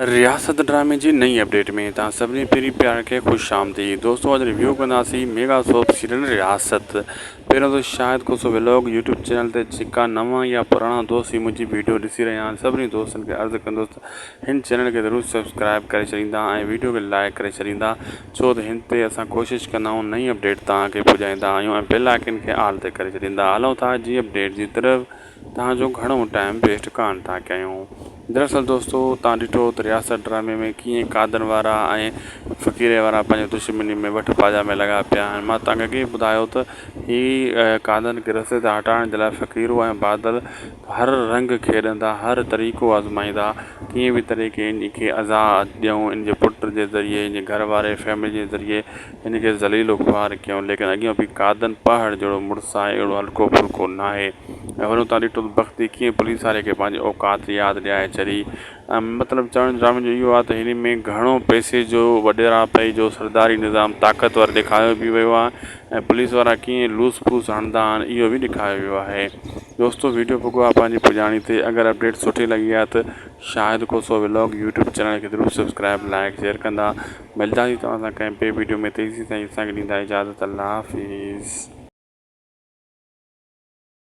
رياست ڊرامي جي نئين اپڊيٽ ۾ توهان سڀني پرين پيارن کي خوش آمديد دوستو اڄ ريويو ڪنداسين ميگا سوپ سيريل رياست پهريون ته Shahid Khoso vlog YouTube channel تي جيڪا نوان يا پراڻا دوست هي منهنجي ويڊيو ڏسي رهيا آهن سڀني دوستن کي عرض ڪندس ته هن چينل کي ضرور سبسڪرائب ڪري ڇڏيندا ۽ ويڊيو کي لائڪ ڪري ڇڏيندا ڇو ته هن تي اسان ڪوشش ڪندا آهيون نئين اپڊيٽ توهان کي پڄائيندا آهيون ۽ بيل آئڪن کي آل تي ڪري ڇڏيندا هلون ٿا جي اپڊيٽ جي طرف توهان جو گهڻو ٽائيم ويسٽ ڪانه ٿا ڪيون. دراصل دوستو توهان ڏٺو ته رياست ڊرامي ۾ ڪيئن قادن وارا ۽ فقيري وارا پنهنجي دشمني ۾ وٺ پاڄا ۾ لڳا پيا آهن مان توهان کي اڳي ئي ٻڌايو ته هي قادن کي رستي تان هٽائڻ جي لاء فقيرو ۽ بادل هر رنگ کيڏندا هر طريقو آزمائيندا ڪيئن به طريقي ان کي اذيٰ ڏيون ان جي پٽ جي ذريعي ان جي گهر واري فيملي جي ذريعي هن کي ذليل و خوار ڪيائون، ليڪن اڳيان به قادن پهاڙ جهڙو مڙس آهي، اهڙو هلڪو ڦلڪو ناهي. ۽ وري اتان ڏٺو ته بختي ڪيئن پوليس واري کي پنهنجي اوقات ياد ڏياري ڇڏي. مطلب چوڻ ڊرامي جو اهو آهي ته هن ۾ گهڻو پئسي جو وڏيراپئي جو سرداري نظام طاقتور ڏيکاريو به ويو آهي ۽ پوليس وارا ڪيئن لوس ڦوس هڻندا آهن اهو به ڏيکاريو ويو آهي. دوستو ويڊيو پڳو آهي پنهنجي پڄاڻي تي اگر اپڊيٽ سٺي لڳي آهي ته Shahid Khoso vlog YouTube channel کي ضرور سبسڪرائب لائڪ شيئر ڪندا. ملداسين توهان سان ڪنهن ٻئي وڊيو ۾ تيسين تائين اسان کي ڏيندا اجازت الله حافظ.